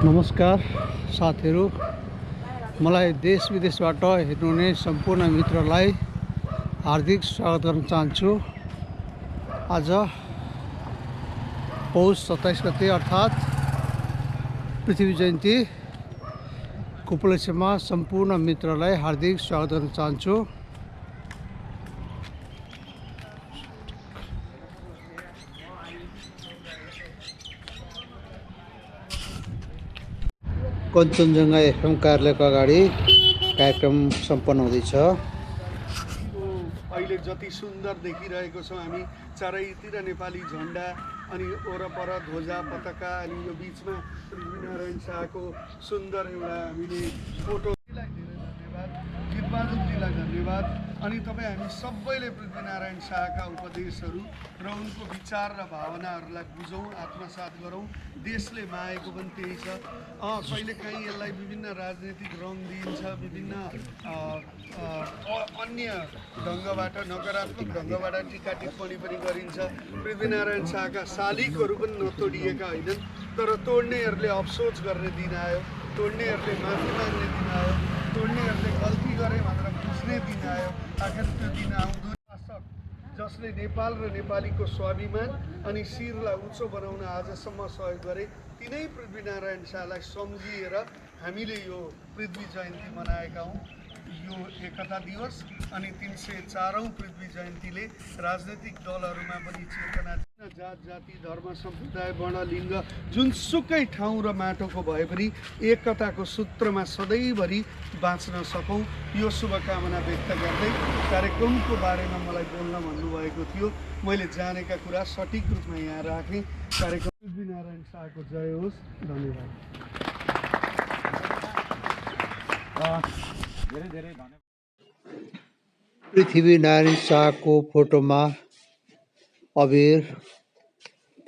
नमस्कार साथीहरू, मलाई देश विदेशबाट हेर्नुहुने सम्पूर्ण मित्रलाई हार्दिक स्वागत गर्न चाहन्छु। आज पौष 27 गते अर्थात् पृथ्वी जयन्तीको उपलक्ष्यमा सम्पूर्ण मित्रलाई हार्दिक स्वागत गर्न चाहन्छु। कञ्चनजङ्घा एफएम कार्यालयको अगाडि कार्यक्रम सम्पन्न हुँदैछ। अहिले जति सुन्दर देखिरहेको छौँ हामी, चारैतिर नेपाली झन्डा अनि वरपर ध्वजा पताका अनि यो बिचमा पृथ्वीनारायण शाहको सुन्दर एउटा हामीले फोटोलाई धेरै धन्यवाद, गीतबहादुरजीलाई धन्यवाद। अनि तपाईँ हामी सबैले पृथ्वीनारायण शाहका उपदेशहरू र उनको विचार र भावनाहरूलाई बुझौँ, आत्मसात गरौँ। देशले मागेको पनि त्यही छ। कहिलेकाहीँ यसलाई विभिन्न राजनीतिक रङ दिइन्छ, विभिन्न अन्य ढङ्गबाट नकारात्मक ढङ्गबाट टिका टिप्पणी पनि गरिन्छ। पृथ्वीनारायण शाहका शालिगहरू पनि नतोडिएका होइनन्, तर तोड्नेहरूले अफसोस गर्ने दिन आयो, तोड्नेहरूले माफी माग्ने दिन आयो, तोड्नेहरूले गल्ती गरे भनेर बुझ्ने दिन आयो। आखिर त्यो दिन आउँदो शासक जसले नेपाल र नेपालीको स्वाभिमान अनि शिरलाई उच्च बनाउन आजसम्म सहयोग गरे, तिनै पृथ्वीनारायण शाहलाई सम्झिएर हामीले यो पृथ्वी जयन्ती मनाएका हौँ। यो एकता दिवस अनि 304औं पृथ्वी जयन्तीले राजनैतिक दलहरूमा पनि चेतना, जात जाति धर्म सम्प्रदाय वर्ण लिङ्ग जुनसुकै ठाउँ र माटोको भए पनि एकताको सूत्रमा सधैँभरि बाँच्न सकौँ, यो शुभकामना व्यक्त गर्दै कार्यक्रमको बारेमा मलाई बोल्न भन्नुभएको थियो। मैले जानेका कुरा सठिक रूपमा यहाँ राखेँ। कार्यक्रम पृथ्वीनारायण शाहको जय होस्। धन्यवाद। पृथ्वीनारायण शाहको फोटोमा अबिर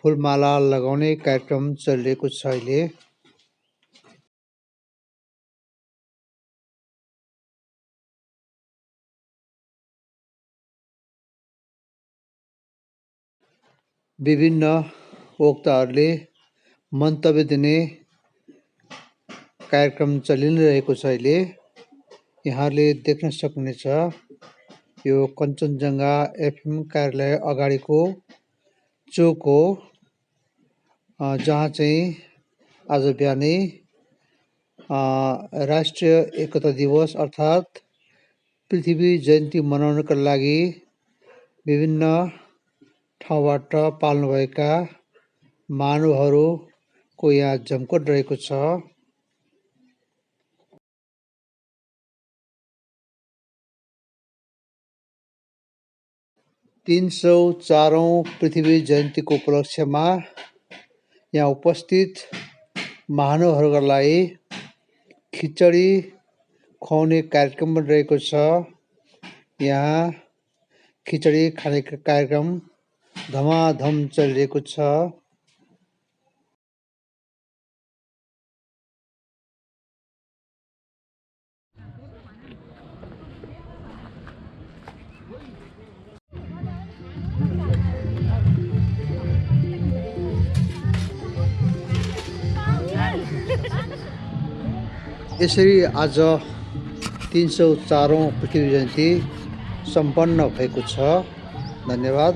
फुलमाला लगाउने कार्यक्रम चलिरहेको छ। अहिले विभिन्न वक्ताहरूले मन्तव्य दिने कार्यक्रम चलि नै रहेको छ। अहिले यहाँले देख्न सक्नुहुनेछ, यो कञ्चनजङ्घा एफएम कार्यालय अगाडिको चोक हो, जहाँ चाहिँ आज बिहानै राष्ट्रिय एकता दिवस अर्थात् पृथ्वी जयन्ती मनाउनका लागि विभिन्न ठाउँबाट पाल्नुभएका महानुभावहरूको यहाँ जमघट रहेको छ। 304औं पृथ्वी जयन्तीको उपलक्ष्यमा यहाँ उपस्थित महानुभावहरूका लागि खिचडी खुवाउने कार्यक्रम पनि रहेको छ। यहाँ खिचडी खाने कार्यक्रम धमाधम चलिरहेको छ। यसरी आज 304औं पृथ्वी जयन्ती सम्पन्न भएको छ। धन्यवाद।